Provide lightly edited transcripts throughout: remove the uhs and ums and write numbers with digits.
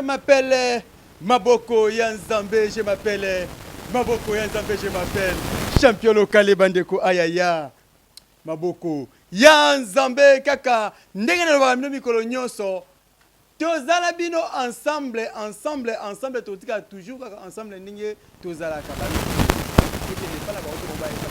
m'appelle Maboko ya Nzambe, je m'appelle Maboko ya Nzambe, je m'appelle champion local bandeko ayaya. Maboko ya Nzambe kaka ndenge nalobaka bino mikolo nyonso tozala bino ensemble ensemble ensemble totikala toujours kaka ensemble ndenge tozalaka bino tokende epa na bango to bango bayeba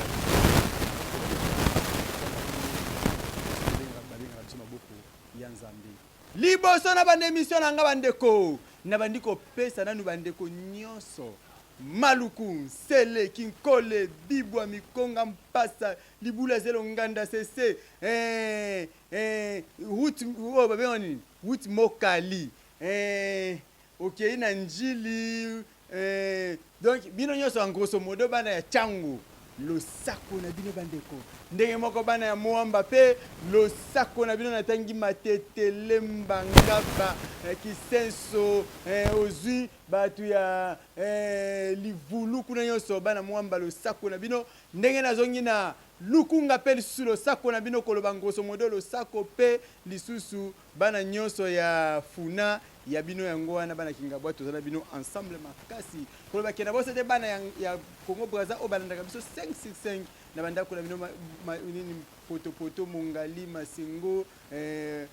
babengaka biso maboko ya Nzambe. Liboso na banda emission na nga bandeko, nabandi kopesa nanu bandeko nyonso Maluku, Nsele, Kinkole, Bibwa, Mikonga, Mpasa, Libula, Zelo, Nganda, Sese, eh, eh, route oyo babengaka nini? Route Mokali, eh, okei na Ndjili, eh, donc bino nyonso en grosso modo bana ya Tshangu, losako na bino bandeko. Ndenge moko bana ya Moamba pe losako na bino natangi Matete, Lemba, Ngaba, eh, Kisenso, eh, ozui bato ya eh, Livulu kuna nyonso bana Moamba losako na bino. Ndenge nazongi na Lukunga pe lisusu losako na bino koloba grosso modo losako pe lisusu bana nyonso ya Funa ya bino yango wana bana Kingabwa toza na bino ensemble makasi koloba ke na bosa te bana ya Congo Brazza oyo balandaka biso 5 sur 5 na bandako na bino nini potopoto Mongali Masengo eh,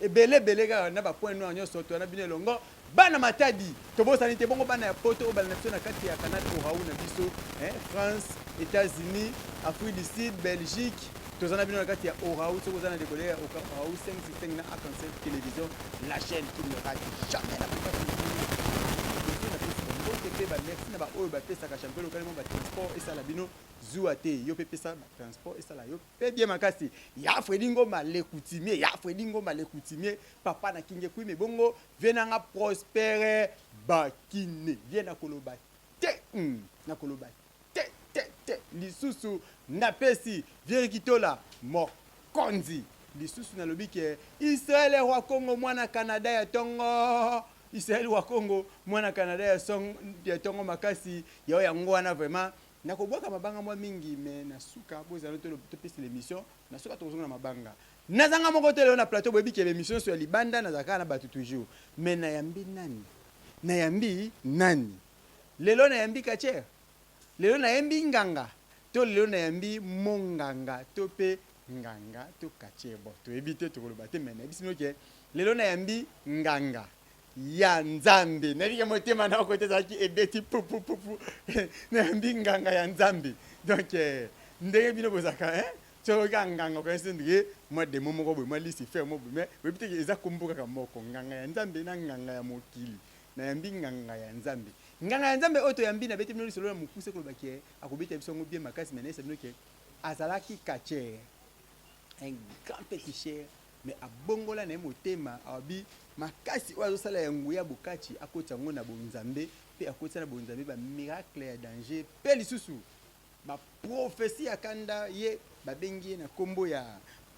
ebele ebele kaka na ba point noir nyonso toza na bino elongo bana Matadi tobosani te bongo bana ya poto oyo balanda biso na kati ya canal Orau na biso eh, France, États-Unis, Afrique du Sud, Belgique toza na bino na kati ya Orau. Soki oza na décoder ya Orau 5 sur 5 na Arc-en-Ciel Télévision, la chaîne qui ne rate jamais la liboso napesi mbote mpe bamerci na baoyo bapesaka champion local mo batransport esala bino zuwa te. Yo mpe pesa batransport esala yo mpe bien makasi. Ya Fredi Ngoma le coutumier, ya Fredi Ngoma le coutumier, papa na kinge kwime bongo vie nanga Prospère Bakine vie nakoloba te, nakoloba te te te. Lisusu napesi Vieri Kitola mokonzi, lisusu nalobi ke Israel roi Congo mwana Canada ya tongo, Israel roi Congo mwana Canada ya song ya tongo makasi yao yango wana vraiment nakobwaka mabanga mwa mingi mais na suka bozala topesa l'émission na suka tokozonga na mabanga. Nazanga moko te lelo na plateau, boyebi ke émission nyonso ya libanda nazalaka na bato toujours, mais nayambi nani? Nayambi nani lelo? Nayambi catcheur lelo, nayambi nganga to lelo nayambi monganga to mpe nganga to catcheur? Bon, toyebi te, tokoloba te, mais nayebisi bino ke lelo nayambi nganga ya Nzambe. Nayebi ke motema na oko te ezalaki ebeti pupupupu. Nayambi nganga ya Nzambe. Donc eh, ndenge bino bozalaka eh? Soki kaka nganga okanisi ndenge mwa demo moko boye, mwa Lucifer moko boye, mais oyebi te ke eza kombo kaka moko, nganga ya Nzambe na nganga ya mokili. Nayambi nganga ya Nzambe. Nganga ya Nzambe oyo toyambi, nabeti bino lisolo na mokuse koloba ke akobeta biso yango bien makasi, mais nayebisa bino ke azalaki catcheur, un grand féticheur, mais abongola na ye motema, alobi makasi oyo azosala ya nguya bokati akotisa yango na bonzambe, mpe akotisa na bonzambe ba miracle ya danger mpe lisusu ba prophetie ya kanda. Ye babengi ye na kombo ya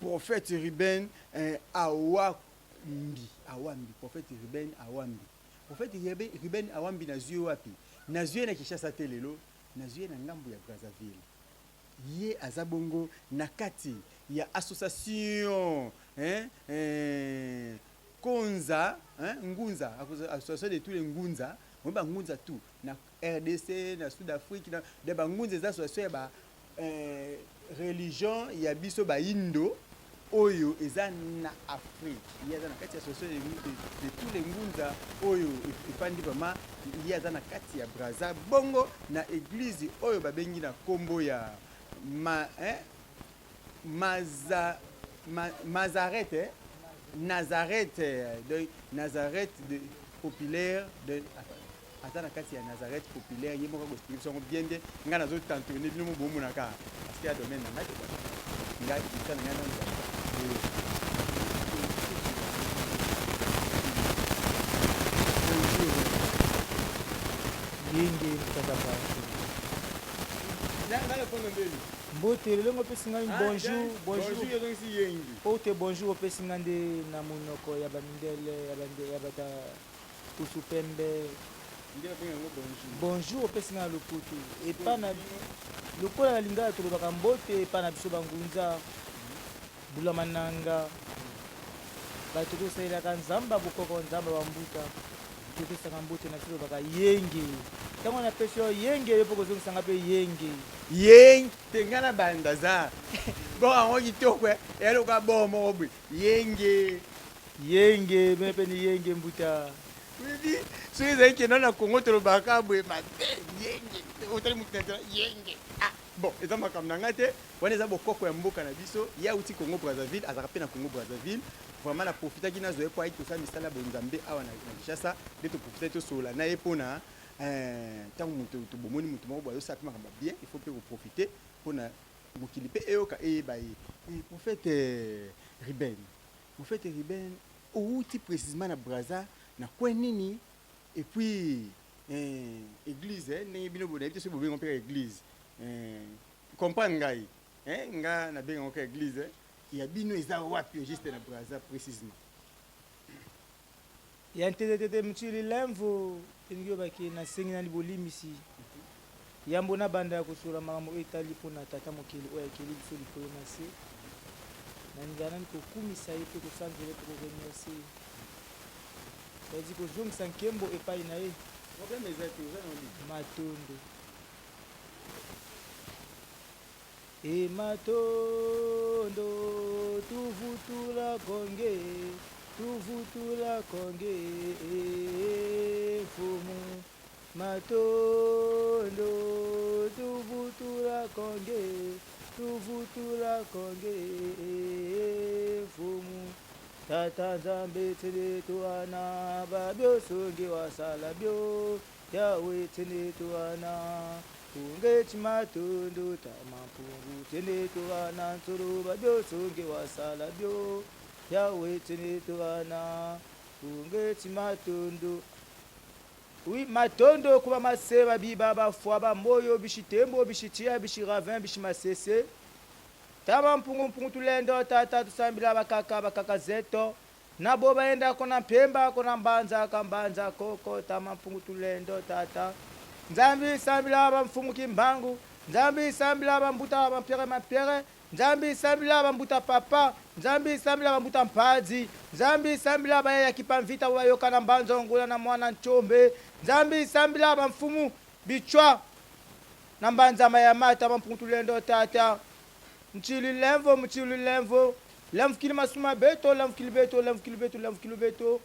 prophète Ruben eh, Awambi, Awambi, prophète Ruben Awambi, prophète Ruben Awambi. Nazwi ye wapi? Nazwi ye na Kinshasa te lelo, nazwi ye na ngambo ya Brazzaville. Ye aza bongo na kati ya association hein, eh, Konza hein, Ngunza, association de tous les Ngunza, oyo ba Ngunza tout na RDC, na Sud Afrique, na de ba Ngunza. Eza association ya ba eh, religion ya biso bayindo oyo eza na Afrique. Ye aza na kati ya association de tous les Ngunza oyo efandi vraiment. Ye aza na kati ya Braza bongo na église oyo babengi na kombo ya ma, hein, Maza, ma, Mazareth, eh? Nazareth, de Nazareth de populaire de aza na kati ya Nazareth populaire. Ye moko akoexpliquer biso yango bien bien. Ngai nazotantone bino mo bomona kaka parce que ya domaine na ngai te, ngai bisa na ngai nano. Bonjour. Yenge mtaka. Ngai na ndeni. Mbote lelo opesi ngai bonjour. Bonjour. Bonjour ezongisi yengi. Po te bonjour opesi ngai nde na monoko ya bamindele ya bata kusu pembe. Nde babengi yango bonjour. Bonjour opesi ngai na lokutu epa na lokola na lingala tolobaka mbote epa na biso bangunza bulamananga. Bato tosalelaka Nzambe ya bokoko, Nzambe ya ba mbuta, topesaka mbote na biso tolobaka yenge. Tango napesi yo yenge, yo pe okozongisa nga pe yenge. Yenge te nga na banda za bord yango kitoko eh eya lokola bord moko boye yenge. Yenge bino pe ni yenge mbuta. Oyebi soki ezali ke nanu na Congo tolobaka kaka boye mabe yenge otali mutu na nzela yenge ah bon eza makambo na nga te wana eza bokoko ya mboka na biso ye awuti Congo Brazzaville azalaka pe na Congo Brazzaville vraiment na profitaki nazwa ye po ayaki kosala misala ya bonzambe awa na Kinshasa nde to profitaki tosolola na ye pona eh tango mutu bomoni mutu moko boye azosala pe makambo ya bien il faut pe ko profiter pona mokili pe eyoka eyeba ye eh prophète Ruben prophète Ruben owuti precisement na Brazza na coin nini et puis eh eglise ndenge bino nayebi te soki bobenga yango pe kaka eglise eh comprendre ngai eh nga na benga yango kaka eglise ya bino eza wapi au juste na Brazza precisement. Ya ntetetete mchili lemvo elingi loba ke nasengi nani bolimbisi yambo nabanda ya kosolola makambo oyo etali mpo na Tata Mokeli oyo akeli biso likolo na se. Nalingaka nani kokumisa ye mpe kosanzola ye mpe ko remercier ye. C'est-à-dire kozongisa nkembo epai na ye. Problème eza te, oza na libre. Matondo. E matondo tuvutula konge tuvutula konge e mfumu matondo tuvutula konge tuvutula konge e mfumu tata nzambe tsende tuana babiosongi wasala bio Yahweh tsende tuana Unge tshimatundu ta mampungu tsende tuana Nsolo babioso nge wasala bio Yahweh tsende tuana Unge tshimatundu Oui, matondo kuba maseba biba bafwa ba moyo bishitembo bishitia bishiravin bishimasese tama mpungu mpungu tulendo tata tusambila bakaka bakaka zeto Na bo baenda kona mpemba kona mbanza ka mbanza koko tama mpungu tulendo tata Nzambi sambila ba mfumu kimbangu Nzambi sambila ba mbuta ba mpiere mampiere Nzambi sambila ba mbuta papa Nzambi sambila ba mbuta mpadzi Nzambi sambila ba yaya kipa mvita bo bayoka na mbanzo ngula na mwana ntshombe Nzambi sambila ba mfumu bitshwa na mbanza mayama tama mpungu tulendo tata Mchili lemvo mchili lemvo Lemvukili masuma beto lemvukili beto lemvukili beto lemvukili beto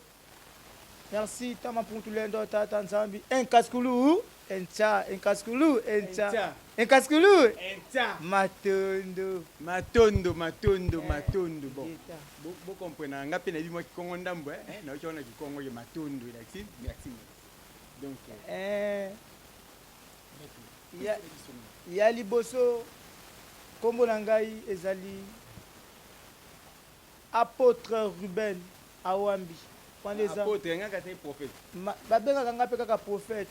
Merci tama mpungu tulendo tata nzambi Enkaskulu encha enkaskulu encha enkaskulu encha Matondo Matondo matondo matondo bon bo bo comprenaka nga pe nayebi mwa kikongo ndambu eh nayoki yango na kikongo ke matondo elakisi merci donc eh Ya, ya liboso, nkombo na ngai ezali Apotre Ruben Awambi. Wana eza Apotre, nga kasi prophète. Ma, babengaka ngai mpe kaka prophète.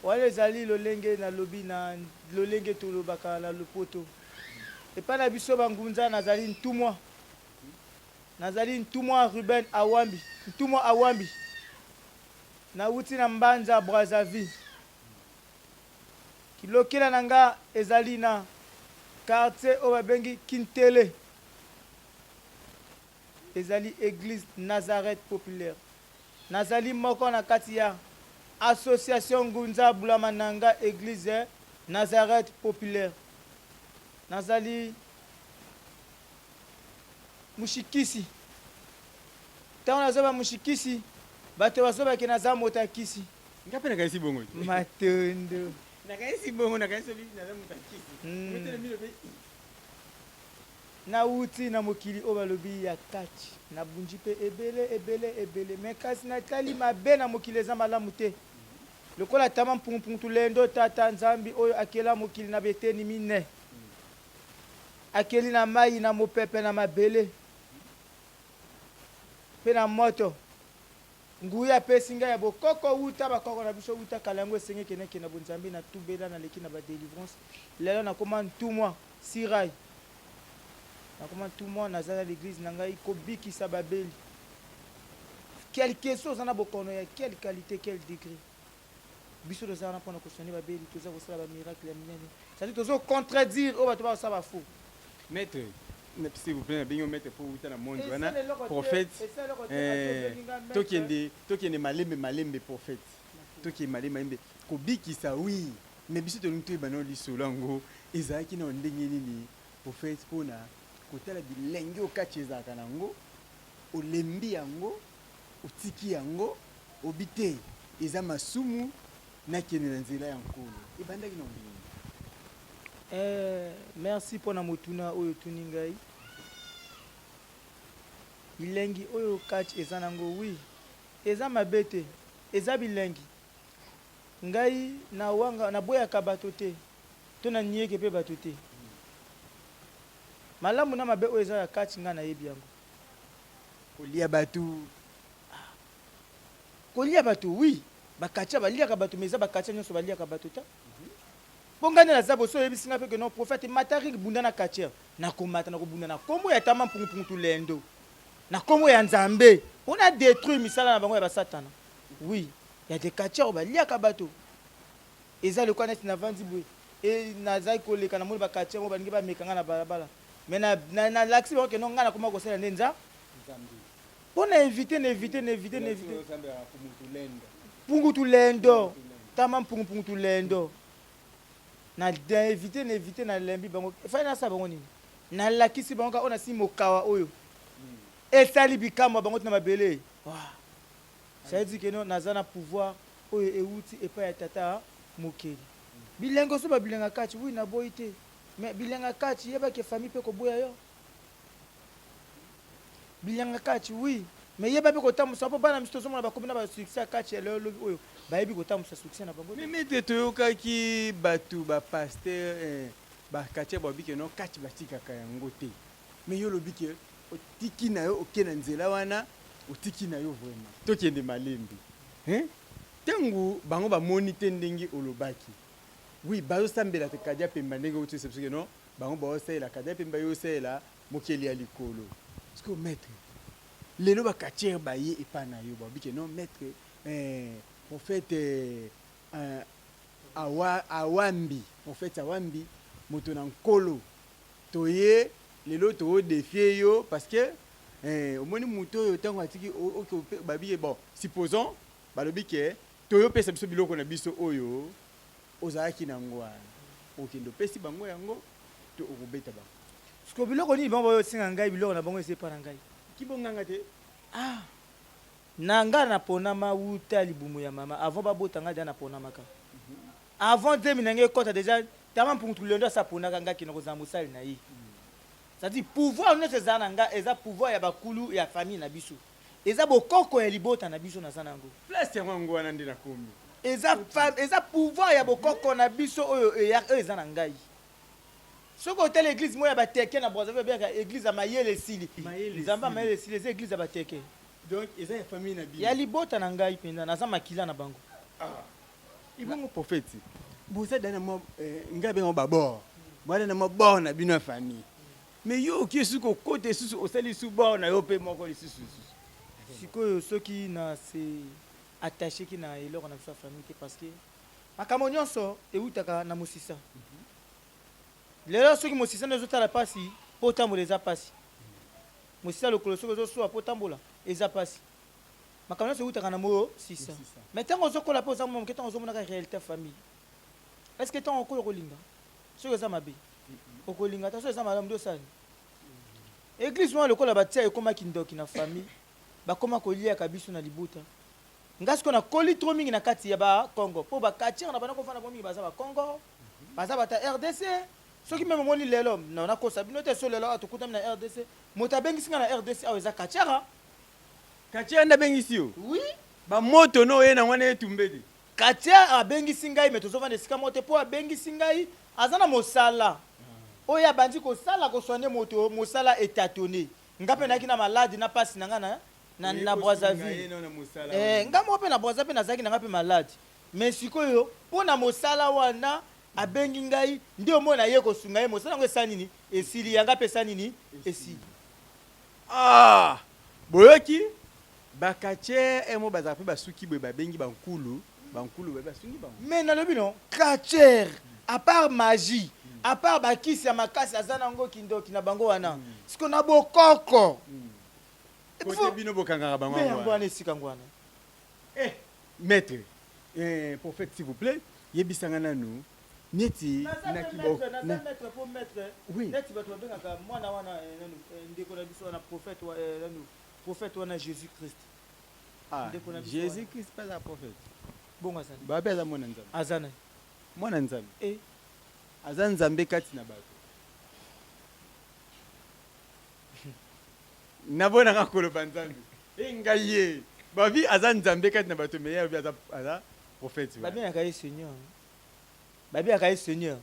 Wana ezali lolenge nalobi na lolenge tolobaka na lopoto. Epai na biso bangunza nazali ntumwa. Nazali ntumwa Ruben Awambi, ntumwa Awambi. Nawuti na Mbanza Brazzaville. Kilokela na nga ezali na quartier oyo babengi Kintele. Ezali eglise Nazareth Populaire. Nazali moko na kati ya Association Ngunza Bulamananga Eglise Nazareth Populaire. Nazali mushikisi. Tango nazoba mushikisi, bato bazoba ke naza moto ya kisi. Nga pe nakanisi bongo te. Matondo. Nakanisi bongo, nakanisi soki naza moto ya kisi. Motele mino pe. Nawuti na mokili oyo balobi ya catch, nabunji pe ebele ebele ebele mais kasi natali mabe na mokili eza malamu te. Lokola tama mpungu tulendo tata Nzambi oyo akela mokili na beteni mine. Akeli na mayi na mopepe na mabele pe na moto. Nguya apesi ngai ya bokoko wuta ba koko na biso wuta kala yango esengi ke nakende na bonzambe na tubela naleki na ba delivrance lelo nakoma ntumwa sirai nakoma ntumwa naza na l'eglise na ngai kobikisa babeli quelque soit oza na bokono ya quelle qualite quel degre biso toza wana pona ko soigner babeli toza kosala ba miracle ya minene c'est à dire tozo contredire oyo bato bakosala ba faux. Maitre. S'il vous plaît, nabengi yo maître mpo outa na monde wana. Prophète, eh, tokende tokende malembe malembe, prophète, tokende malembe malembe. Kobikisa, oui, mais biso tolingi toyeba nao lisolo yango ezalaki nao ndenge nini, prophète, mpona kotala bilenge oyo kati ezalaka nango, olembi yango, otiki yango, obi te eza masumu, nakende na nzela ya Nkolo. Ebandaki nao ndenge nini? Merci mpona motuna oyo otuni ngai. Bilengi oyo catch eza nango, oui, eza mabe te, eza bilengi. Ngai na wanga naboyaka bato te to na nieke mpe bato te. Malamu na mabe oyo eza ya catch, ngai nayebi yango. Kolia bato. Kolia bato, oui, bakatia baliaka bato, mais eza bakatia nyonso baliaka bato ta. Mpo ngai nde naza boso, oyebisi ngai mpe ke non, prophète, mata ring, bunda na catcheur, nakomata, nakobunda na nkombo ya Tama Mpungupungu Tulendo, na nkombo ya Nzambe, mpo na détruire misala na bango ya basatana. Oui, ya des catcheurs oyo baliaka bato. Eza lokola neti navandi boye e nazali koleka, namoni bacatcheur oyo balingi bameka ngai na balabala, mais nalakisi bango ke non, ngai nakoma kosala nde Nzambe mpo na éviter, na éviter, na éviter, na éviter. Mpungu Tulendo, Tama Mpungupungu Tulendo, na éviter, na éviter, nalembi bango. Efali nasala bango nini? Nalakisi bango kaka oyo nasi mokawa oyo esali bikamwa bango tina mabele. Ça veut dire que non, naza na pouvoir oyo euti epai ya Tata Mokeli. Bilenge so babilenga kati, oui, naboyi te, mais bilenga kati, yebaki famille mpe koboya yo. Bilanga kati, oui, mais yeba mpe kotambusa, mpo bana miso tozomona bakomi na basuccès ya kati ya lelo, lobi oyo bayebi kotambusa succès na bango te. Mais maître, toyokaki bato bapasteur, bakatia babi ke non, kati batikaka yango te, mais yo olobi ke otiki na yo, oke na nzela wana, otiki na yo vraiment. Tokende malembe, hein? Ntango bango bamoni te ndenge olobaki, oui, bazosambela te Kadia Pemba, ndenge outi biso ke non, bango baosalela Kadia Pemba, yo osalela Mokeli ya likolo. Parce que maître, lelo bacatcheur baye epa na yo, babi ke non, maître, prophète, awa awambi, prophète awambi moto na Nkolo, toye lelo toodéfier yo, parce que omoni moto oyo ntango atiki babi ke bon, supposons balobi ke toyopesa biso biloko na biso oyo ozalaki nango wana, okende opesi bango yango to okobeta bango? Siko biloko nini bango bayosenga ngai? Biloko na bango eza epa na ngai. Kibonganga te. Ah, na ngai naponama wuta libumu ya mama. Avant babota ngai deja naponamaka. Avant nzembi na ngai ekɔta deja, Tama Mpungu Tulendo asa aponaka ngai kende kozala mosali na ye. C'est-à-dire pouvoir nyonso ezala na ngai eza pouvoir ya bakulu ya famille na biso, eza bokoko ya libota na biso naza na yango. Place yango yango wana nde nakomi. Eza pouvoir ya bokoko na biso oyo oyo eza na ngai. Soki otala église moko ya bateke na Brazzaville, babengaka église ya Mayele Esili. Nzambe ya Mayele Esili, eza église ya bateke. Donc eza ya famille na bino? Ya libota na ngai mpenza, naza makila na bango. Ebongo prophète, boza da na mwa ngai abengango babord, boza na mwa bord na bino ya famille, mais yo oki esuki kokota lisusu, osali lisusu bord na yo mpe moko lisusu lisusu. Sikoyo soki na se attacheki na eloko na biso ya famille te, parce que makambo nyonso eutaka na mosisa. Lelo soki mosisa nde ezotala mpasi mpo otambola, eza mpasi. Mosisa lokolo soki ozoswa mpo otambola, eza mpasi. Makambo nyonso eutaka na mosisa. Mais ntango ozokola mpe oza mwa moke, ntango ozomonaka réalité ya famille, est ce que ntango okola okolinga soki eza mabe? Okolinga ta soki eza malamu nde osali. Église wana lokola batia ekomaki ndoki na famille, bakoma koliaka biso na libota. Nga sikoyo nakoli trop mingi na kati ya Bakongo, mpo bacatcheur na banda kofanda bango mingi baza Bakongo, baza bata RDC. Soki meme omoni lelo, no, nakosa bino te, so lelo awa tokutami na RDC, moto abengisi nga na RDC awa eza catcheur. Catcheur nde abengisi yo? Oui. Bamoto no oye nango wana etumbe te? Catcheur abengisi ngai, me tozovanda esika moko te, mpo abengisi ngai aza na mosala oyo abandi kosala, kosoigner moto, mosala etatone. Nga mpe nayaki na maladi na mpasi na nga na Brazzaville. Nga moko mpe na Brazza mpe nazalaki na nga mpe maladi, mais sikoyo mpo na mosala wana abengi ngai nde omona ye kosunga ye. Mosala yango esala nini? Esili. Yanga mpe esala nini? Esili. Ah, boyoki bacatcheur emo bazalaka mpe basuki boye, babengi bankulu, bankulu baye basungi bango. Mais nalobi non, catcheur à part magie. À part bakisi ya makasi aza nango, kindoki na bango wana, siko na bokoko. Kote bino bokangaka bango. Nde yango wana, esika yango wana. Eh, maître, eh, prophète, s'il vous plaît, yebisanga nanu neti naza maître po maître. Neti bato babengaka mwana wana, nanu, ndeko na biso wana, prophète nanu, prophète wana Jésus Christ. Ah, Ndeko na biso. Jésus Christ mpe aza prophète? Bongo azali? Babe aza mwana Nzambe. Aza nani? Mwana Nzambe. E. Aza Nzambe kati na bato. Nabonaka koloba Nzambe e ngai ye babi aza Nzambe kati na bato, me ye abi aza prophète wana. Babengaka ye Seigneur, babengaka ye Seigneur.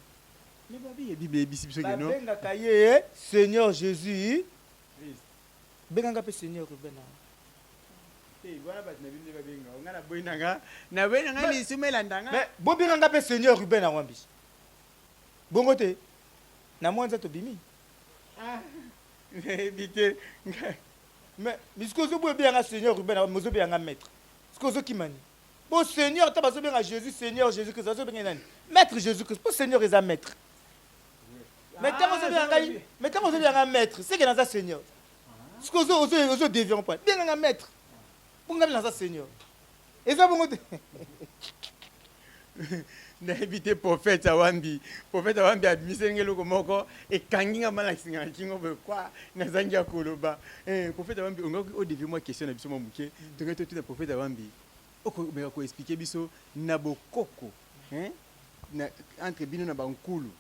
Me babi ye Bible eyebisi biso ke no. Babengaka ye Seigneur Jésus. Christ. Benganga mpe Seigneur Ruben awa. Te, wana bato na bino nde babenga nga. Naboyi na nga, naboyi na nga, lisumu elanda nga. Mais bobenganga mpe Seigneur Ruben awa mbiso bongo te, na mwa nza tobimi. Ah, nayebi te ngai. Mais misiko ozoboya obenganga Seigneur Ruben awa, ozobenganga maître, siko ozokimani po Seigneur ta bazobenga Jésus Seigneur Jésus Christ, bazobenga nani? Maître Jésus Christ, po Seigneur eza maître. Mais ntango ozobenga ngai, mais ntango ozobenga maître, seke naza Seigneur. Siko ozodévier mpo benganga maître, mpo ngai naza Seigneur, eza bongo te. Nayebi te, prophète Awambi, prophète Awambi abimiseli nga eloko moko ekangi nga malakisi nga na kingo boye kwa nazangi ya koloba. Eh, prophète Awambi, ongaki odévier mwa question na biso mwa moke. Tongai totuna prophète Awambi, okomeka koexpliquer biso na bokoko, hein, na, entre bino na bankulu,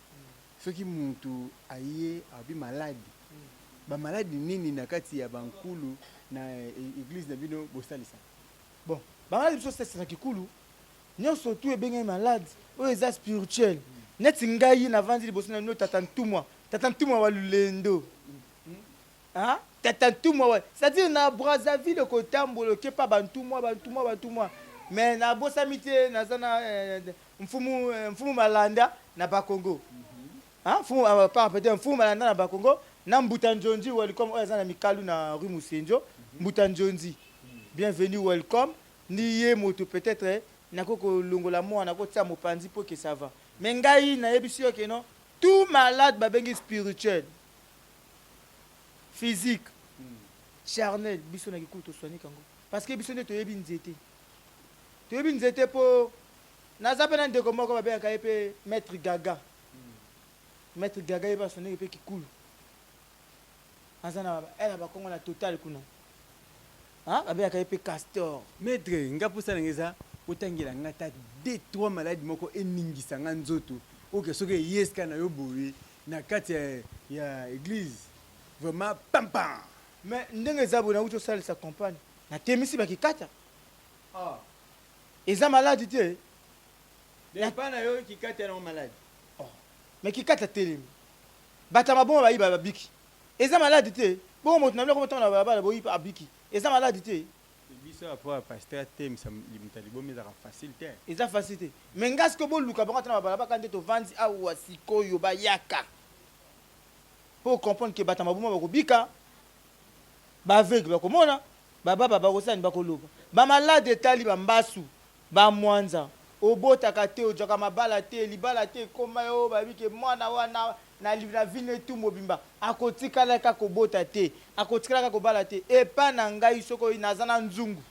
soki mutu aye abi maladi, bamaladi nini na kati ya bankulu na église na bino bosalisa? Bon, bamaladi biso sese na kikulu nyonso tu ebengami malade oyo eza spirituel. Neti ngai navandi liboso na bino, tata Ntumwa, tata Ntumwa wa lulendo. Ah, tata Ntumwa wa, c'est-à-dire na Brazzaville kotambola okepa bantumwa, bantumwa, bantumwa, mais nabosami te, naza na mfumu, mfumu Malanda na Bakongo. Ah, mfumu, par peut-être mfumu Malanda na Bakongo na mbuta Njonzi, welcome, oyo aza na mikalu na rue Musenjo. Mbuta Njonzi, bienvenue, welcome. Ndi ye moto peut-être nakoki kolongola mwana, nakotia mopanzi mpo ke ça va. Mais ngai nayebisi yo ke non, tout malade babengi spirituel, physique, charnel, biso na kikulu toswanika yango, parce que biso nde toyebi nzete, toyebi nzete. Mpo naza mpe na ndeko moko babengaka ye mpe maître Gaga. Maître Gaga ye mpe aswaniki mpe kikulu, aza na na Bakongo na total kuna. Ah, babengaka ye mpe Castor. Maître, nga mposa nanga eza otangela nga ta deux trois maladi moko eningisa nga nzoto, oke soki eye esika na yo boye na kati ya église, vraiment pampam. Mais ndenge eza boye, nauti osalisa campagne, natemisi bakikata. Ah. Eza maladi te. Epa na yo kikata yango maladi? Oh. Mais kikata telemi, bato ya mabongo bayiba babiki, eza maladi te. Bongo moto na biloko motango na balabala boyiba abiki, eza maladi te. Biso apo ya pasteur atemisa moto ya libomi ezalaka facile te. Eza facile te, mais nga sikoyo boluka bango ata na babalabala kaka nde tovandi awa sikoyo, bayaka mpo comprendre ke bato ya maboma bakobika, baaveugle bakomona, bababa bakosani, bakoloba. Bamalade etali bambasu, bamwanza, obotaka te, ozwaka mabala te, libala te, ekoma yo bayebi ke mwana wana na vino etu mobimba akotikalaka kobota te, akotikalaka kobala te. Epa na ngai soki oyi naza na nzungu.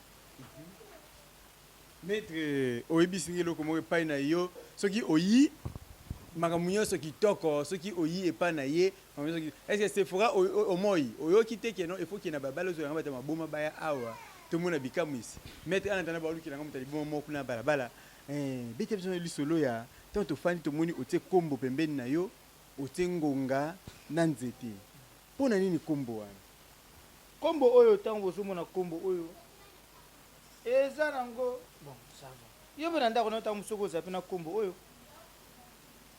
Maître, oyebisi ngai eloko moko epai na yo, soki oyi makambo nyonso kitoko, soki oyi epai na ye makambo nyonso kitoko. Est ce que Sephora omoi oyoki te ke non, il faut ke na babala ozwelanga bato ya maboma baya awa tomona bikamwisi? Maître ana tana baolukelanga moto ya liboma moko kuna balabala. Eh, bete biso na lisolo ya ntango tofandi, tomoni otie kombo pembeni na yo, otie ngonga na nzete. Mpo na nini kombo wana? Nkombo oyo, ntango bozomona nkombo oyo eza nango, bon, ça va. Yo mpe na ndako na yo, ntango soki oza mpe na nkombo oyo,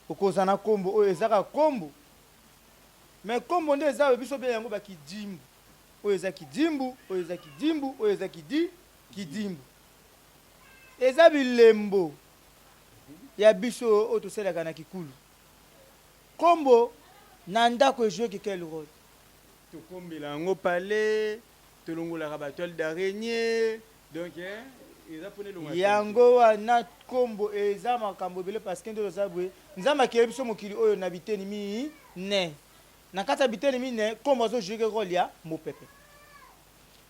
okozala na nkombo oyo eza kaka nkombo. Mais nkombo nde eza oyo biso be yango bakidimbu. Oyo eza kidimbu, oyo eza kidimbu, oyo eza kidimbu, eza bilembo ya biso oyo tosalaka na kikulu. Nkombo na ndako ejoueki quel rôle? Tokombela yango pale, tolongolaka batoile d'araignée, donc eh, Eza mpona elongo ya. Yango wana nkombo eza makambo ebele, parce que nde toza boye, Nzambe akeye biso mokili oyo na biteni mine. Na kati ya biteni mine, nkombo azojouer rôle ya mopepe,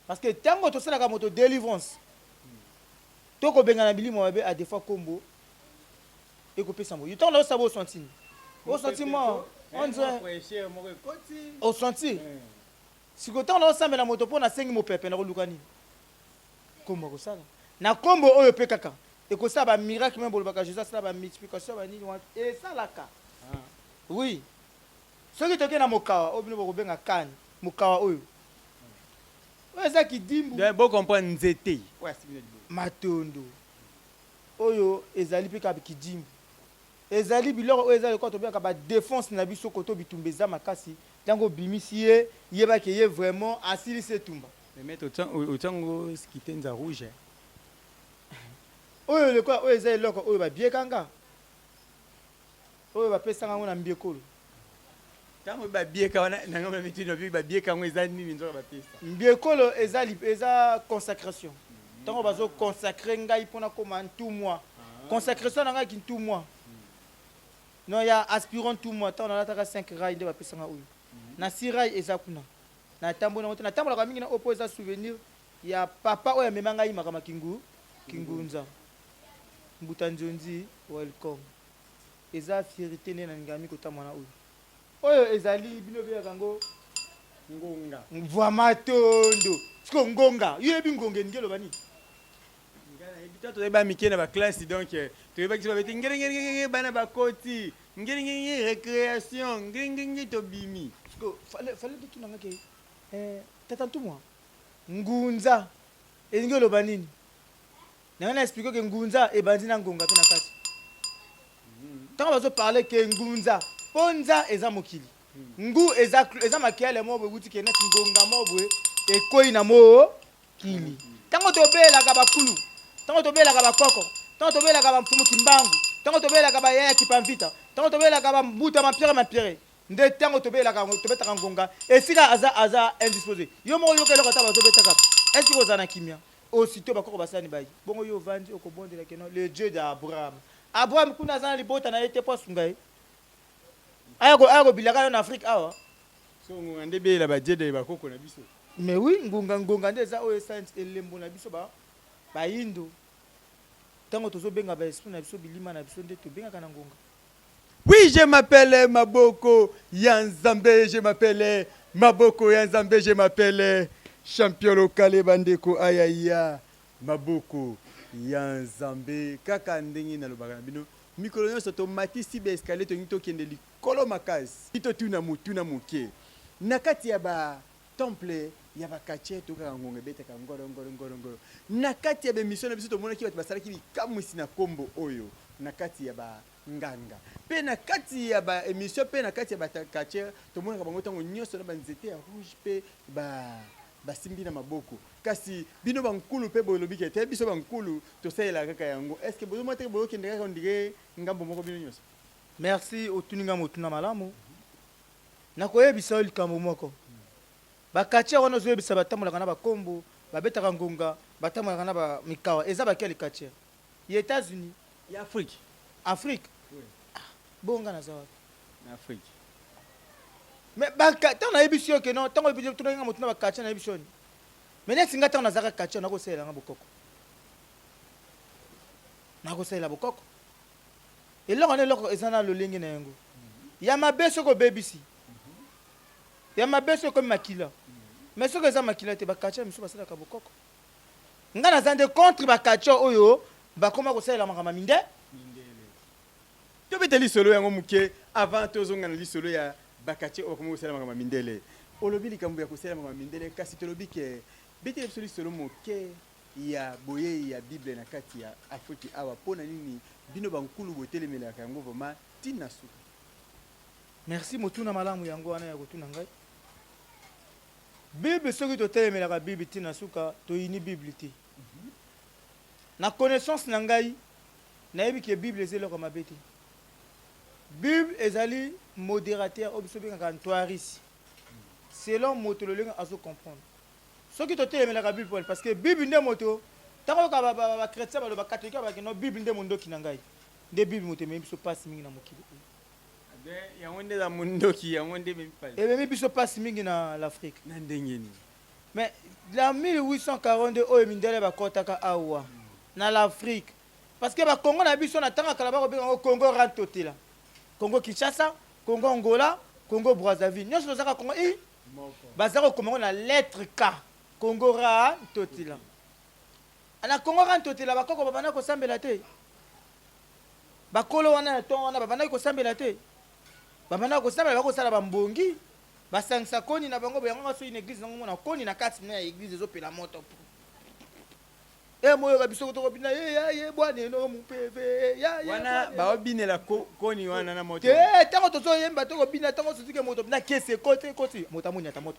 parce que ntango tosalaka moto délivrance to kobengana bilimo mabe, a des fois nkombo ekopesa mo. Ntango nazosala bo osenti nini? Osenti mwa on dirait Fraîcheur moko ekoti. Osenti sikoyo ntango nazosambela moto mpo nasengi mopepe na koluka nini, nkombo akosala na nkombo oyo mpe kaka ekosala bamiracle. Mais bolobaka Jésus asala bamultiplication, banini wana esalaka. Oui, soki tokei na mokawa oyo bino bokobenga kane, mokawa oyo oyo eza kidimbu. Donc bocomprendre nzete oyo asimbi na liboko. Matondo. Oyo ezali mpe kaka kidimbu, ezali biloko oyo eza lokola tobengaka badéfense na biso. Koto bitumba eza makasi, ntango obimisi ye, yebaki ye vraiment asilisi etumba. Mais maître, otiango kitenza rouge. Oyo lokola oyo eza eloko oyo babiekanga, oyo bapesanga yango na mbiekolo. Ntango babieka wana nanga na mitino bi babieka yango eza nini nzoka bapesa? Mbiekolo eza, eza consacration. Ntango bazoconsacrer ngai mpona koma ntumwa, consacration na ngai kintumwa non ya aspirant ntumwa, ntango nalataka 5 rai nde bapesanga oyo na 6 rai eza kuna. Natamboli yango te, natambolaka mingi na oyo mpo eza souvenir ya papa oyo amema ngai makambo ya kingu kingunza mbuta nzonzi. Welcome, eza fierté nde nalingaka mingi kotambola na oyo. Oyo ezali bino obengaka yango ngonga. Matondo. Siko ngonga, yo yebi ngonga elingi eloba nini? Ngai nayebi to toyeba mike na baklasse, donc toyebaki so babeti ngelengenge, bana bakoti ngelengenge, récréation ngelengenge, tobimi. Siko fale totunanga ke tata ntumwa, ngunza elingi eloba nini? Nanga na expliquer ke ngunza ebandi na ngonga mpe na kati. Ntango bazoparler ke ngunza, mpo nza eza mokili, ngu eza makele moko boye ewuti ke neti ngonga moko boye ekwei na mokili. Ntango tobelaka bakulu, ntango tobelaka bakoko, ntango tobelaka bamfumu Kimbangu, ntango tobelaka bayaya Kipamvita, ntango tobelaka bambuta Mampiere Mampiere, nde ntango tobelaka tobetaka ngonga esika aza indisposé. Yo moko yoka eloko ata bazobetaka, est-ce kozala na kimia? Aussitôt bakoko basani bayi bongo, yo ovandi okobondela keno le Dieu d'Abraham. Abraham kuna aza na libota na ye te mpo asunga ye, aya kobilaka yo na Afrique awa. So ngonga nde beyela badiede bakoko na biso. Mais oui, ngonga, ngonga nde eza oyo esali elembo na biso bayindo. Ntango tozobenga baesprit na biso, bilima na biso, nde tobengaka na ngonga. Oui, je m'appelle Maboko ya Nzambe, je m'appelle Maboko ya Nzambe, je m'appelle champion local bandeko ayaya Maboko ya Nzambe. Kaka ndenge nalobaka na bino mikolo nyonso, tomatisi baescalier, tolingi tokende likolo makasi. Totuna motuna moke: na kati ya ba temple ya bachrétien, tokaka ngonga ebetaka ngolo ngolo ngolo ngolo. Na kati ya baémission na biso, tomonaki bato basalaki bikamwisi na nkombo oyo na kati ya ba nganga, mpe na kati ya baémission, mpe na kati ya bachrétien, tomonaka bango ntango nyonso na banzete ya rouge mpe basimbi na maboko. Kasi bino bankulu mpe bolobi ke te, biso bankulu tosalelaka kaka yango. Est ce que bozomona teke bozokende kaka ondire ngambo moko bino nyonso? Merci, otuni nga motuna malamu. Nakoyebisa yo likambo moko: bachrétien wana ozoyebisa batambolaka na bakombo, babetaka ngonga, batambolaka na bamikawa, eza bakele chrétien ya États-Unis? Ya Afrique. Afrique. Ah, bonga naza wapi? Na Afrique. Mais ntango nayebisi yo ke non, ntango tunaki nga motuna bachrétien, nayebisi yo ni mais neti nga ntango nazalaka chrétien, nakosalela nga bokoko, nakosalela bokoko. Eloko na eloko eza na lolenge na yango ya mabe. Soki obebisi ya mabe, soki ekomi makila. Mais soki eza makila te, bachrétien misusu basalaka bokoko. Nga naza nde contre bachrétien oyo bakoma kosalela makambo ya minde. Tobeta lisolo yango moke avant tozonga na lisolo ya bachrétien oyo bakoma kosala makambo ya mindele. Olobi likambo ya kosala makambo ya mindele, kasi tolobi ke betela biso lisolo moke ya boyei ya Bible na kati ya Afriki awa. Mpo na nini bino bankulu botelemelaka yango vraiment ntina suka? Merci, motuna malamu yango wana ya kotuna ngai. Bible, soki totelemelaka Bible ntina suka, toyini Bible te. Na connaissance na ngai, nayebi ke Bible eza eloko mabe te. Bible ezali modérateur oyo biso obengaka ntoarisi, selon moto lolenge azocomprendre. Soki totelemelaka Bible, parce que Bible nde moto. Ntango oyoka ba chrétien baloba, catholique balobaki no, Bible nde mondoki na ngai. Nde Bible moto ememi biso mpasi mingi na mokili oyo. Yango nde eza mondoki, yango nde ememi pasi. Ememi biso mpasi mingi na l'Afrique. Na ndenge nini? Mais la 1842 oyo mindele bakɔtaka awa na l'Afrique, parce que bakongo na biso na ntango ya kala bakobenga yango Congo Rantotela, Congo Kinshasa, Congo Angola, Congo Brazzaville, nyonso tozaka Congo i baza kokoma yango na lettre K, Congo Ra Ntotela. Na Congo Ra Ntotela, bakoko babanda kosambela te. Bakolo wana ya ntongo wana babandaki kosambela te. Babandaki kosambela, bakosala bambongi, basangisa koni na bango. Yango soki na église nango, mona koni na kati na ya église ezopela moto e moyoka biso tokobina ye ya ye bwaneno mupeve ya ye. Wana baobinela koni wana na moto. Te, ntango tozoyemba, tokobina, ntango soki moto na kesi ekoti, ekoti moto, amoniata moto,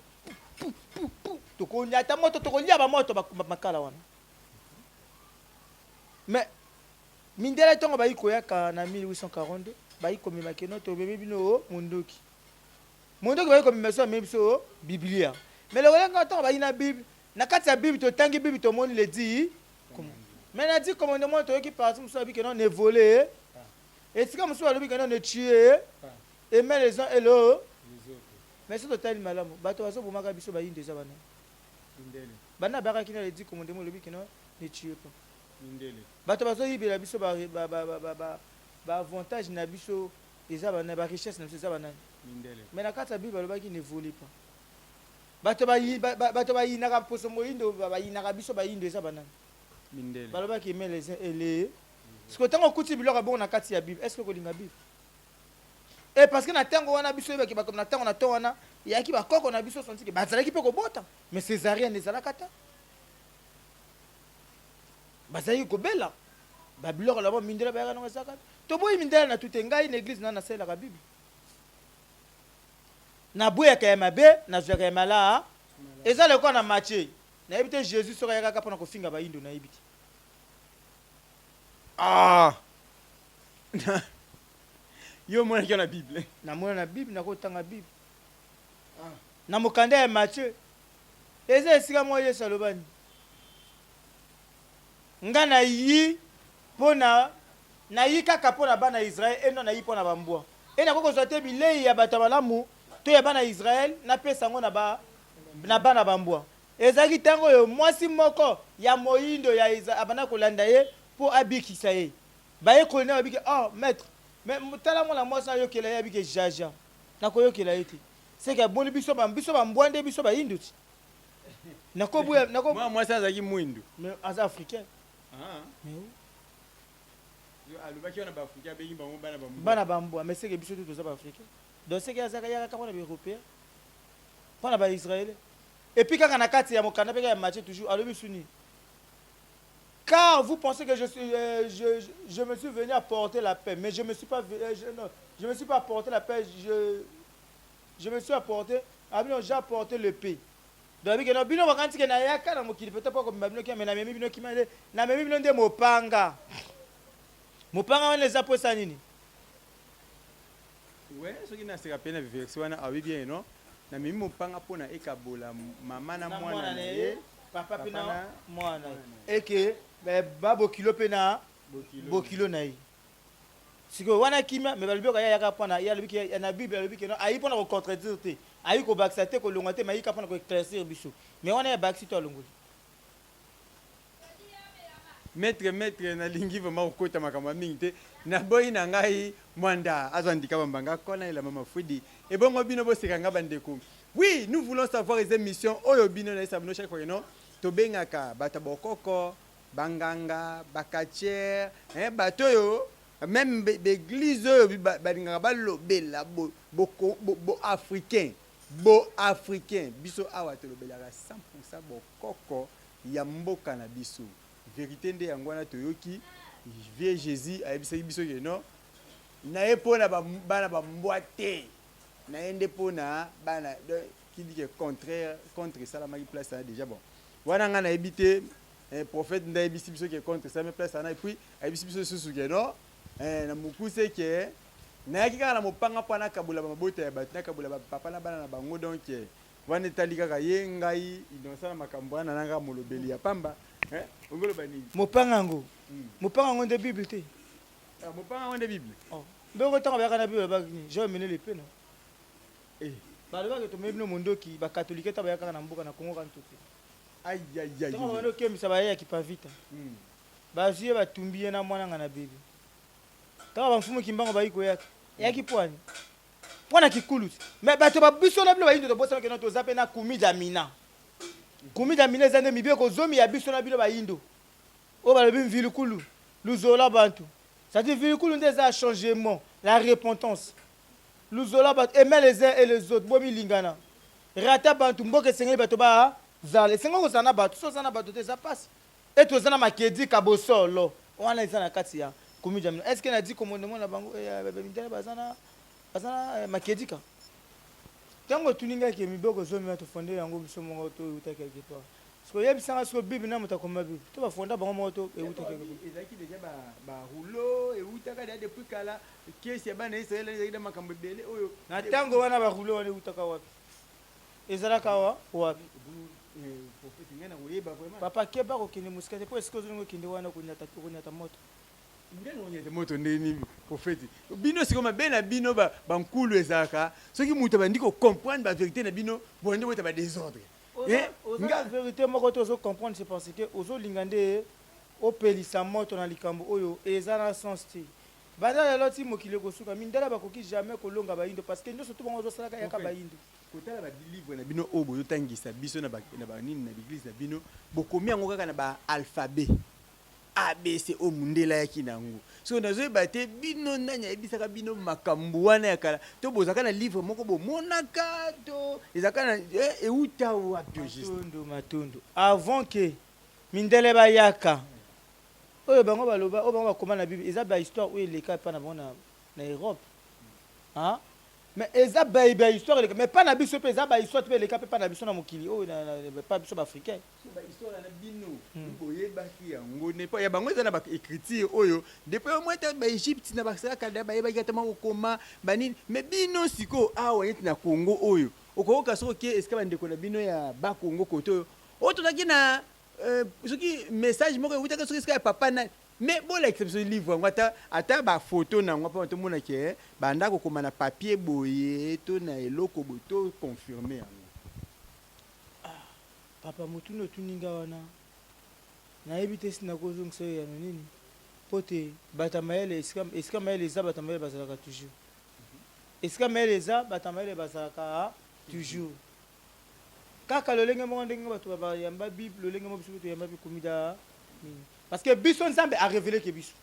tokoniata moto, tokolia bamoto makala wana. Mais mindele, ntango bayi koyaka na 1842, bayi komema keno tomemi bino mondoki. Mondoki bayi komema biso, bamemi biso Biblia. Mais lokola ntango bayi na Bible, na kati ya Bible, totangi Bible, tomoni les 10. Mais na 10 commandement, toyoki partie mosusu alobi keno ne vole, esika mosusu alobi keno ne tue, aimer les uns et le. Mais so totali malamu, bato bazobomaka biso bayindo eza bana bana bakaki na les 10 commandement olobi keno ne tue pas. Bato bazoyibela biso baavantage na biso eza bana, barichesse na biso eza banani? Mais na kati ya Bible balobaki ne vole pas. Bato bayinaka poso moyindo, bayinaka biso bayindo eza banani? Balobaki aimer les uns et les. Siko ntango okuti biloko ya bongo na kati ya Bible, est ce que kolinga Bible e? Parce que na ntango wana biso oyebaki na ntango na ntongo wana eyaki, bakoko na biso santike bazalaki mpe kobota, mais césarienne ezalaka te. Bazalaki kobela babiloko na bango, mindele bayaka nango ezalaka. Toboyi mindele na tute. Ngai na église na nasalelaka Bible, naboyaka ya mabe, nazwaka ya malaa. Eza lokola na Matthieu, nayebi te Jésus soki ayakaka mpona kofinga bayindo, nayebi te. Ah, yo omonaki yo na Bible? Namona na Bible, nakotanga Bible na mokanda ya Matthieu, eza esika moko Yesu alobani: "Nga nayi mpona, nayi kaka mpo na bana ya Israele eno, nayi mpo na bambwa e nakoki kozwa te bilei ya bato ya malamu to ya bana ya Israele, napesa yango na bana bambwa." Ezalaki ntango oyo mwasi moko ya moyindo ya abanda kolanda ye mpo abikisa ye. Bayekoli na babiki: "Oh maître, mais tala mwana mwasi, nayokela ye." Abiki: "Jaja, nakoyokela ye te." Seke aboni biso, biso bambwa nde biso bayindo ti nakobuya nako. Mwana mwasi azalaki mwindu? Mais aza africain. Ah. Mais alobaki wana baafricain, abengi bango bana bambwa. Bana bambwa, mais seke biso te toza baafricain. Donc seke azaka yaka mpona baeuropéen, mpona baisraélien. Et puis kaka na kati ya mokanda mpe kaka ya Matthieu toujours, alobi suni: "Car vous pensez que je me suis venu apporter la paix, mais je me suis pas je, non, je me suis pas apporté la paix, je me suis apporté, ah non, j'ai apporté le paix." Donc abiki no bino bakanisi ke nayaka na mokili peut-être mpo komema bino kimia, mais namemi bino kimia nde, namemi bino nde mopanga. Mopanga wana eza mpo esa nini? We soki naseka mpe na verset wana, awi bien no, namemi mopanga mpona ekabola mama na mwana na ye, papa mpe na mwana, eke babokilo mpe na bokilo na ye. Sikoyo wana kimia, mais balobi oka ye ayaka mpona ye, alobi na Bible, alobi ke no, ayi mpona kocontredire te, ayi kobakisa te, kolongwa te, mais ayika mpona koéclaircir biso. Mais wana ye abakisi to alongoli? Maître, maître, nalingi vraiment kokota makambo ya mingi te. Naboyi na ngai mwanda azwa ndika bambanga kona elamba mafudi ebongo bino boseka nga bandeko. Oui, nous voulons savoir, eza émission oyo bino nayesa bino chaque fois no tobengaka bato ya bokoko, banganga, bacatcheur, bato oyo même baeglise oyo balingaka balobela bo africain, bo africain. Biso awa tolobelaka 100 bokoko ya mboka na biso. Vérité nde yango wana. Toyoki vie Jésus ayebisaki biso ke non, na ye mpona bana bambwa te, na ye nde mpona bana. Qui dit que contraire contre esalamaki place wana déjà? Bon, wana ngai nayebi te. Prophète nde ayebisi biso ke contre esalami place wana. Et puis ayebisi biso lisusu ke non, na mokuse ke nayaki kaka na mopanga mpo nakabola bamabota ya bato, nakabola bapapa na bana na bango. Donc wana etali kaka ye. Ngai innocent na makambo wana, nanga molobeli ya pamba. Eh, ongoloba nini? Mopanga yango. Mopanga yango nde Bible te. Ah, mopanga yango nde Bible. Oh. Mbongo ntango bayaka na Bible balobaki nini? J'ai emmené l'épée, non? Eh. Balobaki tomemi bino mondoki, ba catholique ntango bayaka na mboka na Congo kanto te. Aïe aïe aïe. Ntango babandi kokembisa baye ya Kipavita. Bazwi ye batumbi ye na mwana nga na bebe. Ntango ba mfumu Kimbangu bayi koyaka, eyaki mpo ani? Mpo na kikulu. Mais bato ba biso na bino bayindo tobosana que non toza pe na Kumi Damina. Kumi Damina eza nde mibeko zomi ya biso na bino bayindo. Oyo balobi mvilikulu, luzola bantu. C'est-à-dire mvilikulu nde eza changement, la repentance. Luzola bantu, aimer les uns et les autres, bomilingana. Rata bantu, mboka esengeli bato ba zala. Esengeli kozala na bato, soki oza na bato te eza pasi. Et toza na makedi kabosolo wana eza na kati ya Kumi Damina. Est-ce que na dit commandement na bango eh, mindele baza na baza na makedika? Tango otuni ngai ke mibeko zomi wana tofonde yango biso moko to ewuta quelque part. Sikoyo yebisa ngai sikoyo bible na moto akoma bible to bafonda bango moko to ewuta quelque part. Ezalaki dejà ba ba rouleau ewutaka dejà depuis kala kesi ya bana Israël ezalaki na makambo ebele oyo. Na tango wana ba rouleau wana ewutaka wapi? Ezalaka wa wapi? Prophète ngai nakoyeba vraiment. Papa keba kokende mosika te po esika ozolinga okende wana okonyata okonyata moto. Ngai nakonyata moto ndenge nini prophète? Bino sikoyo mabe na bino ba nkulu ezalaka soki mutu abandi ko comprendre ba verite na bino bobandi kobeta ba desordre. Oza oza na verite moko te ozo comprendre c'est parce que ozo linga nde opelisa moto na likambo oyo eza na sens te. Banda lelo ti mokili ekosuka mindele bakoki jamais kolonga bayindo parce que nionso tout bango bazo salaka yaka bayindo. Kotala ba livre na bino oyo bozo tangisa biso na ba nini na ba eglise na bino bokomi yango kaka na ba alphabet ABC oyo mundele ayaki na yango sikoyo nazo yeba te bino nani ayebisaka bino makambu wana ya kala to bozalaka na livre moko bomonaka to ezalaka na ewuta wapi au juste? Matondo matondo avant que mindele bayaka oyo bango baloba oyo bango bakoma na bible eza ba histoire oyo eleka epa na bango na na Europe ah mais eza ba ba histoire eleka mais pa na biso pe eza ba histoire pe eleka pe pa na biso na mokili oyo na, na, pa biso ba africain. So ba histoire na bino hmm. boyebaki yango ne ya bango eza na ba écriture oyo depuis au moins ba Egypte na ba Sakada bayebaki ata moko koma banini mais bino sikoyo awa neti na Congo oyo okoyoka soki oke esika bandeko na bino ya ba Congo kote oyo oyo tozalaki na euh, soki message moko ewutaki soki esika ya papa nani mais bolakisa biso livre yango ata ata ba photo na yango mpo tomona ke banda kokoma na papier boye to na eloko boye to confirme yango. Ah papa motuna otuni nga wana nayebi te si nakozongisa yo eyano nini mpo te bato ya mayele esika esika mayele eza bato ya mayele bazalaka toujours esika mayele eza bato ya mayele bazalaka toujours Kaka lolenge moko ndenge bato ba yamba bible, lolenge moko biso pe toyamba pe kumida nini. Parce que biso Nzambe a reveler ke biso.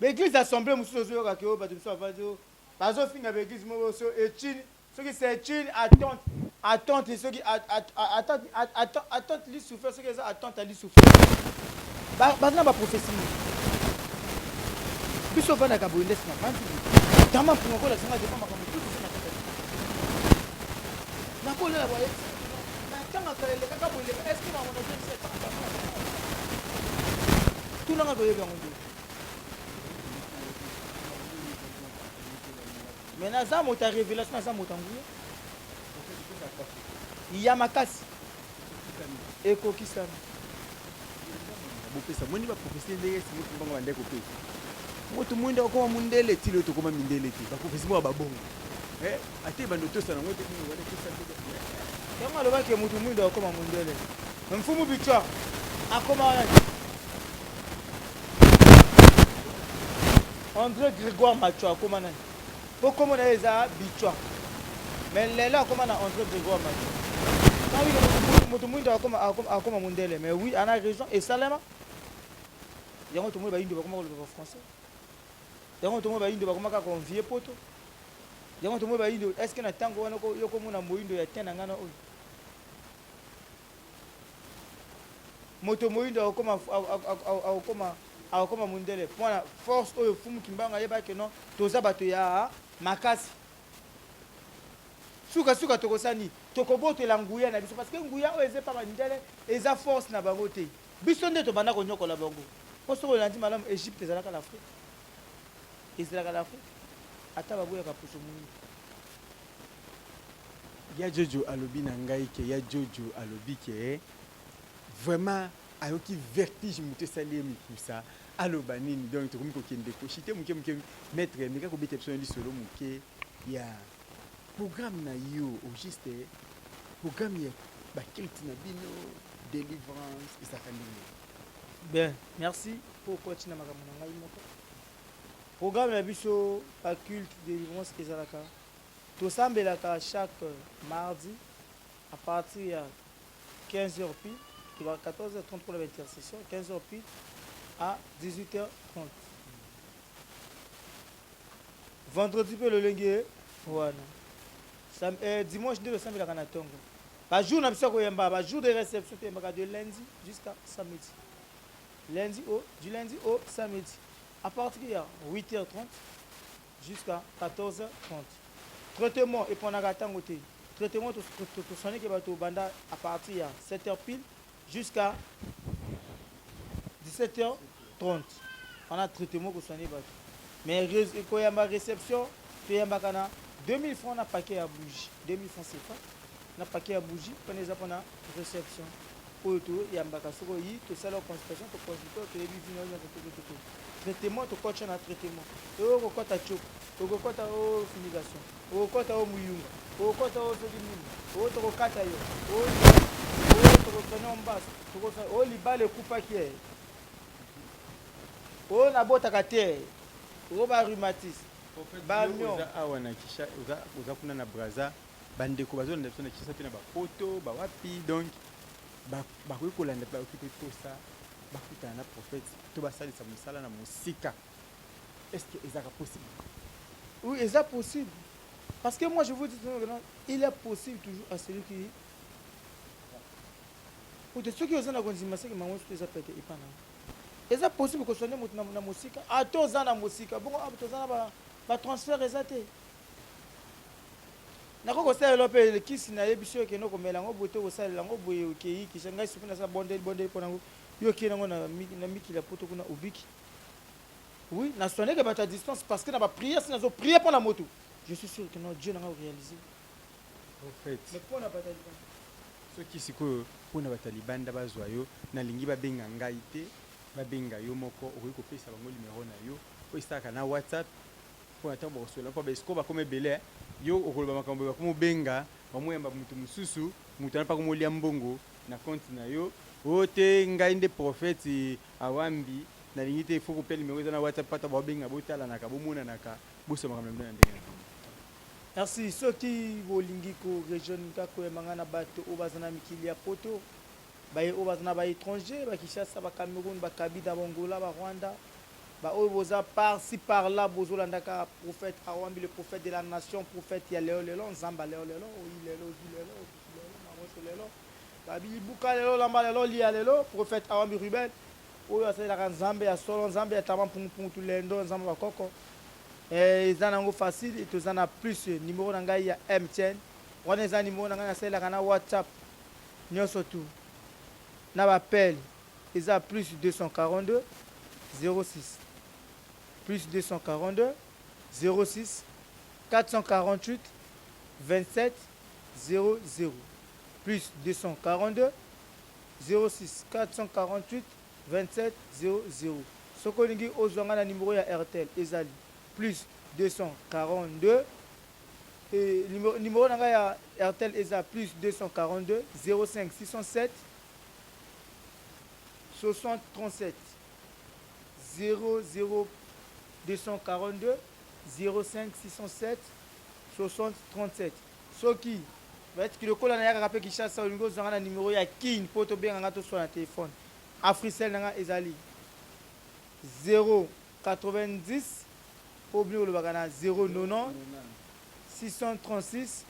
Ba eglise assemblée mosusu ozoyoka ke oyo bato mosusu bavandi oyo bazofinga ba eglise moko so etine soki c'est une attente attente soki attente attente li souffrir soki eza attente ali souffrir baza na ba prophétie nini biso ovandaka boye ndesi na vandi tama mpunga kolakisa nga defa makambo tout eza na kati nakolela boye natangaka elekaka boye eleka est ce que makambo nazongisa tunanga koyebi yango nde mais naza moto ya révélation naza moto ya nguya ya makasi Ekokisami. Bopesa moni ba prophetie ndenge Simon Kimbangu abandaki kopesa. Moto mwindu akokoma mundele ti lelo tokoma mindele te. Ba prophetie moko ya ba bongo. Eh ata ebanda otosa nango te bino wana tosa te. Tango alobaki ke mutu mwindu akokoma mundele. Mais mfumu Bichwa akoma wana te. Andre Gregoire Machwa akoma nani? Po kombo na ye eza Bichwa. Mais lelo akoma na Andre Gregoire Machwa. Tango alobi ke mutu mwindu akoma akoma mundele mais oui ana raison esalema. Yango tomoni bayindo bakoma koloba ba français. Yango tomoni bayindo bakoma kaka ko envier poto. Yango tomoni bayindo est ce que na tango wana yo komona moyindo ya teint na ngai na oyo? Moto moyindo akokoma akokoma akokoma mundele pona force oyo Mfumu Kimbangu ayebaki que non toza bato ya makasi. Suka suka tokosala nini? Tokobotola nguya na biso parce que nguya oyo eza epa ba mindele eza force na bango te. Biso nde tobanda konyokola bango. Po soki olandi malamu Egypte ezalaka na Afrique. Ezalaka na Afrique. Ata baboyaka poso moyindo. Ya jojo alobi na ngai ke ya jojo alobi ke vraiment. Ayoki vertige mutu esali ye mikusa aloba nini donc tokomi kokende ko chute muke muke maitre meka kobeta biso na lisolo muke ya programme na yo au juste programme ya ba culte na bino delivrance ezalaka ndenge nini? Bien merci po okoti na makambo na ngai moko. Programme na biso ba culte delivrance ezalaka tosambelaka chaque mardi à partir ya 15 heures pile tobaka 14 heures 30 mpona ba intercession 15 heures pile à 18 heures 30 vendredi mpe lolenge wana Sam, eh, dimanche nde tosambelaka na ntongo bajour na biso ya koyamba bajour de réception toyambaka de lundi jusqu'à samedi lundi au du lundi au samedi à partir ya 8h30 jusqu'à 14h30 traitement eponaka ntango te traitement toswaneke bato banda à partir ya 7h pile jusqu'à 17h30 wana traitement koswane bato mais koyamba réception toyambaka na 2000 francs na paquet ya bougie 2000 francs CFA na paquet ya bougie mpona eza mpona réception oyo toyambaka soki oyi tosala consultation toconsulte toyebi vino nyonso totototo traitement tokotya na traitement oyo okokɔta tioko okokɔta o fumigation okokɔta o muyunga okokɔta o soki nini oyo tokokata yo oyo tokosone o mbasi oyo libala ekufaki ye oyo nabotaka te oyo ba rhumatisme bamion awa na Kinshasa oza kuna na Brazza bandeko bazolanda biso na Kinshasa mpe na bapoto bawapi donc bakoki kolanda mpe bakoki mpe posa bakutana na prophète to basalisa mosala na mosika. Est ce que ezalaka possible? Oui, eza possible. Parce que moi je vous dis toujours que non, il est possible toujours à celui qui ote soki oza na kondima seke mango soki eza pete epa na eza possible koswane moto na mosika ata oza na mosika bongo awa toza na batransfert eza te nakoki kosalela mpe kisi nayebi soki okende komela yango boye to kosalela yango boye okei kisa ngai soki nasala bondeli bondeli mpo nango yo okei nango na mikili ya poto kuna obiki. Oui, na soigneke bato à distance parce que na ba prière si nazo prier mpo na moto je suis sûr que non Dieu nanga réaliser. Prophète. Mais mpo na bato ya libanda. Soki sikoyo mpo na bato ya libanda bazwa yo, nalingi babenga ngai te, babenga yo moko, okoki kopesa bango numero na yo oyo esalaka na WhatsApp mpo na ntango bakosolola mpo ba escrocs bakoma ebele, yo okoloba makambo boye bakoma obenga, bamoyamba moto mosusu, moto wana mpe akomolia mbongo na compte na yo, oh te ngai nde prophète Awambi, nalingi te, il faut kopia numero eza na WhatsApp pata baobenga botalanaka, bomonanaka, bosala makambo na bino na ndenge na bino. Merci soki bolingi ko rejoindre nga koyamba nga na bato oyo baza na mikili ya poto baye oyo baza na ba etranger ba Kinshasa ba Cameroun ba Kabinda ba Angola ba Rwanda ba oyo boza par ci par là bozolandaka prophète Awambi le prophète de la nation prophète ya lelo lelo nzambe ya lelo lelo oyi lelo ozwi lelo obiki lelo mamoso lelo babi buka lelo lamba lelo lia lelo prophète Awambi Ruben oyo asalelaka nzambe ya solo nzambe ya tama mpungu tulendo nzambe bakoko. Eh, eza nango facile toza na plus numero na ngai ya MTN wana eza numero na ngai nasalelaka na WhatsApp nyonso tout na baappel eza plus 242 06 plus 242 06 448 27 00 plus 242 06 448 27 00 soki olingi ozwa ngai na numero ya Airtel ezali plus 242 et numero, numero na ngai ya Airtel eza plus 242 05 607 60 37 00 242 05 607 60 37 soki bayetiki lokola nayakaka mpe Kinshasa olingi ozwa ngai na numero ya Kin mpo tobenga ngai toswa na telefone Africell na nga ezali 090 oyo bino bolobaka na 090 636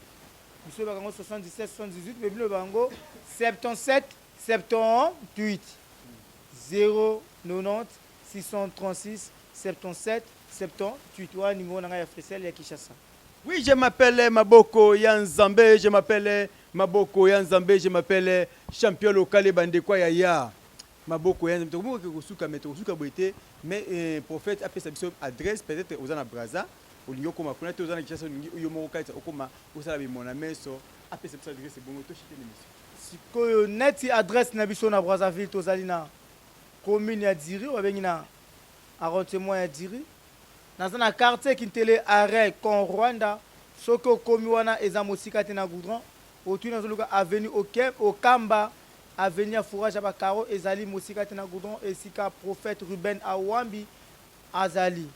biso olobaka yango 77 78 mais bino olobaka yango 77 78 090 636 77 78 wana numero na ngai ya Africell ya Kinshasa. Oui, je m'appelle Maboko ya Nzambe, je m'appelle Maboko ya Nzambe, je m'appelle champion local bandeko ya ya. Maboko ya Nzambe, tokoki kosuka mais tokosuka boye te, mais eh, prophète apesa biso adresse peut-être oza na Brazza, olingi okoma kuna te oza na Kinshasa olingi yo moko kaisa okoma osala bimona meso, apesa biso adresse bongo toshite l'émission. Sikoyo neti adresse na biso na Brazzaville, tozali na commune ya Diri, oyo babengi na arrondissement ya Diri. Naza na quartier Kintele, arrêt Con Rwanda. Soki okomi wana, eza mosika te na goudron. Otuni nazoluka avenue Okamba, avenue ya fourage ya bakaro, ezali mosika te na goudron, esika prophète Ruben Awambi azali.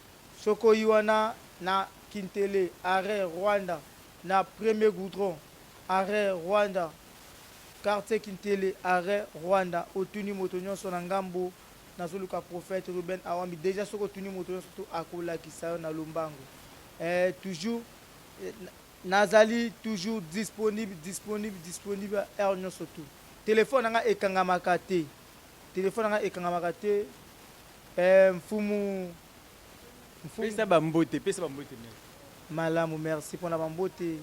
Soki oyi wana na Kintele, arrêt Rwanda, na premier goudron, arrêt Rwanda, quartier Kintele, arrêt Rwanda, otuni moto nyonso na ngambo nazoluka prophète Ruben Awambi. Déjà soki otuni moto nyonso to akolakisa yo na lombango. Toujours nazali toujours disponible, disponible, disponible heure nyonso tu. Telefone na nga ekangamaka te, telefone na nga ekangamaka te. Mfumu, mfumu. Pesa bambote, pesa bambote. Malamu, merci mpona bambote.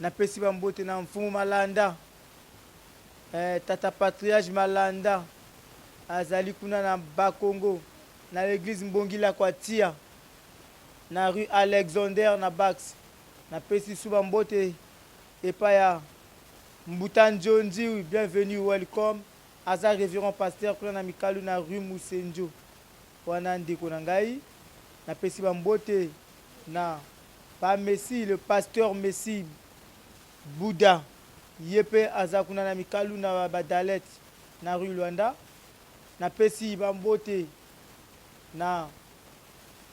Napesi bambote na mfumu Malanda, tata patriarche Malanda, azali kuna na Bakongo, na l'église Mbongila Kwatia, na rue Alexander na Bax. Napesi su bambote epai ya Mbuta Njonzi, bienvenue, welcome, aza révérend pasteur kuna na Mikalu, na rue Musenjo wana, ndeko na ngai. Napesi bambote na bamessi, le pasteur Messi Bouda, ye mpe aza kuna na Mikalu, na Badalet, na rue Luanda. Napesi bambote na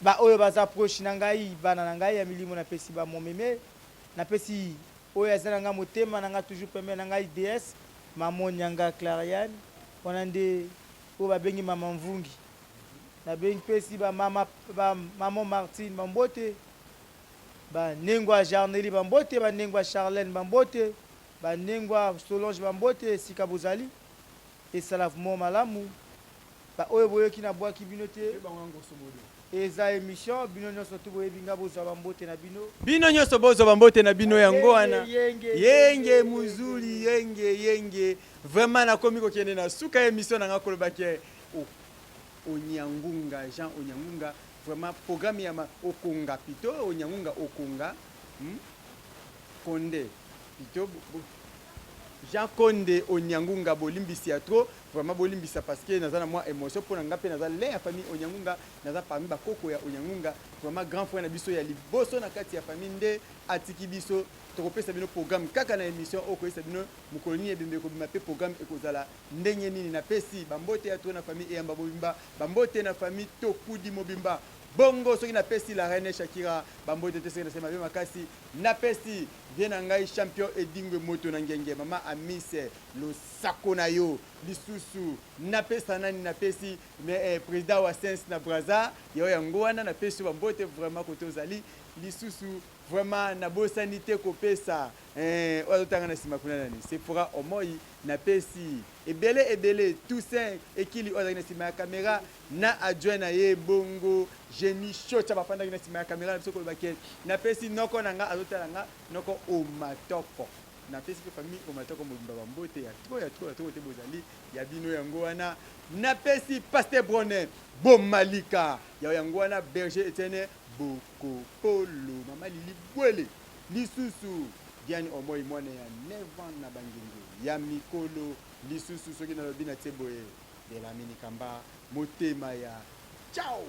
baoyo baza proche na ngai, bana na ngai ya milimo. Napesi bamomeme, napesi oyo aza na ngai motema na ngai, toujours pembeni na ngai, ds Mamo Nyanga Clariane, wana nde oyo babengi Mama Mvungi. Nabengi pesi bamama, bamama Martine bambote, banengo ya Jarneli bambote, banengo ya Charlene bambote, banengo ya Solange bambote. Esika bozali, esala mo malamu. Baoyo boyoki, nabwaki bino te, eza émission. Bino nyonso tu boyebi nga, bozwa bambote na bino. Bino nyonso bozwa bambote na bino yango wana. Yenge. Yenge muzuli, yenge, yenge. Vraiment nakomi kokende na suka ya émission na nga. Kolobaki Onyangunga, Jean Onyangunga, vraiment programme ya Okonga plutôt, Onyangunga Okonga, Konde plutôt, Jean Konde Onyangunga, bolimbisi ya trop, vraiment bolimbisa, parce que naza na mwa émotion mpo na nga mpe naza l'un ya famille Onyangunga, naza parmi bakoko ya Onyangunga. Vraiment grand frère na biso ya liboso na kati ya famille nde atiki biso. Tokopesa bino programme kaka na émission oyo, koyesa bino mokolo nini ebembe ekobima mpe programme ekozala ndenge nini. Napesi bambote ya trop na famille Eyamba mobimba, bambote na famille Tokudi mobimba. Bongo soki napesi la reine Shakira bambote te, soki nasali mabe makasi. Napesi vie na ngai champion Edingwe, moto na ngenge, mama Amise, losako na yo. Lisusu napesa nani? Napesi mais, président wa Sens na Braza yo yango wana, napesi yo bambote vraiment kote ozali. Lisusu vraiment nabosani te kopesa oyo azotanga na nsima kuna, nani, Sephora Omoi. Napesi ebele ebele Toussaint Ekili oyo azalaki na nsima ya kamera na adjoint na ye, bongo Geni Shocha, bafandaki na nsima ya kamera na biso. Koloba ke napesi noko na nga azotala nga, noko Omatoko. Napesi mpe famille Omatoko mobimba bambote ya trop, ya trop, ya trop te. Bozali ya bino yango wana. Napesi pasteur Brone Bomalika ya yango wana, berger Etienne Bokopolo, mama Lili Bwele. Lisusu Diane Omoi, mwana ya 9 ans na bangenge ya mikolo. Lisusu soki nalobi na tie boye, Belamini Kamba, motema ya ciao.